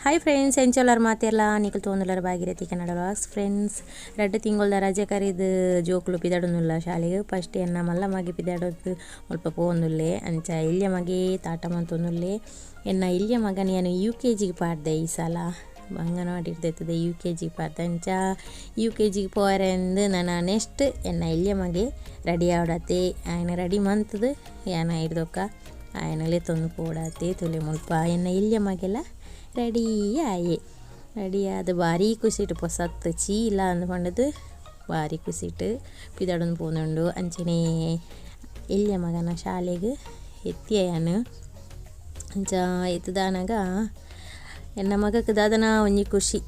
Hi friends, ಎಂಚೊಲ್ಲರ್ ಮಾತೆರ್ಲ ನಿಕುಲು ತೋಂದುಲ್ಲರ್ Bhagirathi Kannada vlogs. Friends, ರಡ್ಡ್ ತಿಂಗೊಲ್ದ ರಜೆ ಕರಿದ್ ಜೋಕುಲು ಪಿದಡೊಂದುಲ್ಲ ಶಾಲೆಗ್. ಫಸ್ಟ್ ಎನ್ನ ಮಲ್ಲ ಮಗೆ ಪಿದಡೊಂದು ಮುಲ್ಪ ಪೋವೊಂದುಲ್ಲೆ. ಅಂಚ ಎಲ್ಯ ಮಗೆ ತಾಟ ಮಂತೊಂದುಲ್ಲೆ. ಎನ್ನ ಎಲ್ಯ ಮಗನ್ ಯಾನ್ ಯು ಕೆ ಜಿಗ್ ಪಾಡ್ದೆ ಈ ಸಲ. ಅಂಗನವಾಡಿ ದೆತ್ತುದು ಯು ಕೆ ಜಿಗ್ ಪಾಡ್ದೆ. ಅಂಚ ಯು ಕೆ ಜಿಗ್ ಪೋವರೆಂದು ನನ ನೆಕ್ಸ್ಟ್ ಎನ್ನ ಎಲ್ಯ ಮಗೆ ರೆಡಿ ಆವಡತೆ. ಆಯನ ರೆಡಿ ಮಂತುದು ಯಾನ್ ಐಡ್ದೊಕ್ಕ ಆಯನ ಲೆತ್ತೊಂದು ಪೋಡಾತೆ. ತುಲೆ ಮುಲ್ಪ ಎನ್ನ ಎಲ್ಯ ಮಗೆಲ ರೆಡಿ ಆಯೆ. ರೆಡಿ ಆದ್ ಬಾರಿ ಖುಷಿಟ್ ಪೊಸತ್ ಚೀಲ ಅಂದ್ ಪಂಡುದು ಬಾರಿ ಖುಷಿಟ್ ಪಿದಡೊಂದು ಪೋವೊಂದುಂಡು. ಅಂಚನೆ ಎಲ್ಯ ಮಗನ ಶಾಲೆಗ್ ಎತ್ತಿಯೆ ಯಾನ್. ಅಂಚ ಎತ್ತುದಾನಗ ಎನ್ನ ಮಗಕ್ ದಾದನ ಒಂಜಿ ಖುಷಿ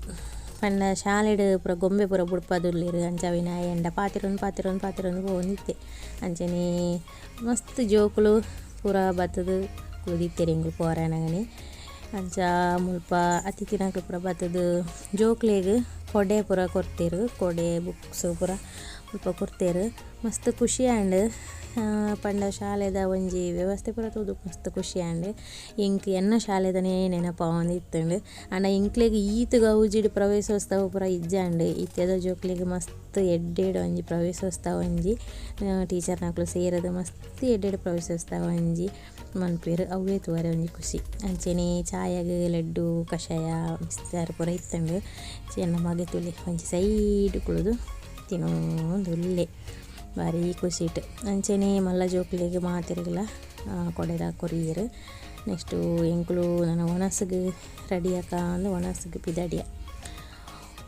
ಪಂಡ ಶಾಲೆಡ್ ಪೂರ ಗೊಂಬೆ ಪೂರ ಬುಡ್ಪಾದುಲ್ಲೆರ್. ಅಂಚ ಅವೆನ್ ಆಯೆಂಡ ಪಾತೆರೊಂದು ಪಾತೆರೊಂದು ಪಾತೆರೊಂದು ಪೋವೊಂದಿತ್ತೆ. ಅಂಚನೆ ಮಸ್ತ್ ಜೋಕುಲು ಪೂರ ಬತ್ತುದು ಕುಲ್ದಿತ್ತೆರ್ ಎಂಕುಲು ಪೋರೆನಗನೆ. ಅಂಚ ಮುಲ್ಪ ಅತಿಥಿನಕುಲು ಪೂರ ಬತ್ತುದು ಜೋಕ್ಲೆಗ್ ಕೊಡೆ ಪೂರ ಕೊರ್ತೆರ್. ಕೊಡೆ ಬುಕ್ಸ್ ಪೂರ ಮುಲ್ಪ ಕೊರ್ತೆರ್. ಮಸ್ತ್ ಖುಷಿ ಆಂಡ್. ಪಂಡ ಶಾಲೆದ ಒಂಜಿ ವ್ಯವಸ್ಥೆ ಪೂರ ತೂದು ಮಸ್ತ್ ಖುಷಿ ಆಂಡ್. ಎಂಕ್ ಎನ್ನ ಶಾಲೆದನೇ ನೆನಪಾವೊಂದಿತ್ತುಂಡು. ಆಂಡ ಎಂಕ್ಲೆಗ್ ಈತ್ ಗೌಜಿಡ್ ಪ್ರವೇಶೋತ್ಸವ ಪೂರ ಇಜ್ಜಾಂಡ್. ಇತ್ತೆದ ಜೋಕ್ಲೆಗ್ ಮಸ್ತ್ ಎಡ್ಡೆಡ್ ಒಂಜಿ ಪ್ರವೇಶೋತ್ಸವ ಒಂಜಿ ಟೀಚರ್ನಕುಲು ಸೇರದು ಮಸ್ತ್ ಎಡ್ಡೆಡ್ ಪ್ರವೇಶೋತ್ಸವ ಒಂಜಿ ಮನ್ಪುವೆರ್. ಅವ್ವೇ ತೂವರೆ ಒಂಜಿ ಖುಷಿ. ಅಂಚನೆ ಚಾಯಗ್ ಲಡ್ಡು ಕಷಾಯ ಮಿಕ್ಸರ್ ಪೂರ ಇತ್ತುಂಡು. ಎನ್ನ ಮಗೆ ತೂಲೆ ಒಂಜಿ ಸೈಡ್ ಕುಲ್ಲುದು ತಿನೊಂದುಲ್ಲೆ ಬಾರಿ ಖುಷಿಟ್. ಅಂಚನೆ ಮಲ್ಲ ಜೋಕ್ಲೆಗ್ ಮಾತೆರ್ಗ್ಲ ಕೊಡೆದ ಕೊರಿಯೆರ್. ನೆಕ್ಸ್ಟ್ ಎಂಕುಲು ನನ ವನಸ್ಗ್ ರೆಡಿ ಆಕ ವನಸ್ಗ್ ಪಿದಡಿಯ.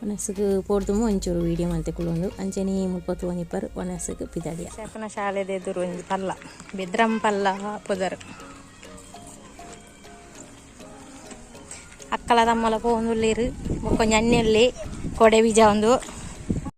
ವನಸ್ಗ್ ಪೋಡ್ದುಮು ಒಂಚೂರು ವೀಡಿಯೋ ಮಂತೆ ಕುಲ್ಲೊಂದು. ಅಂಚನೆ ಮುಲ್ಪ ತೂವೊಂದಿಪ್ಪರ್ ವನಸ್ಗ್ ಪಿದಡಿಯ. ಶಾಪುನ ಶಾಲೆದ ಎದುರು ಒಂಜಿ ಪಲ್ಲ ಬೆದ್ರಂ ಪಲ್ಲ ಪುದರ್. ಅಕ್ಕಲ ತಮ್ಮಲ ಪೋವೊಂದುಲ್ಲೆರ್. ಬೊಕ್ಕ ಒಂಜಿ ಅಣ್ಣೆ ಉಲ್ಲೆ ಕೊಡೆ ಬೀಜ ಉಂದು.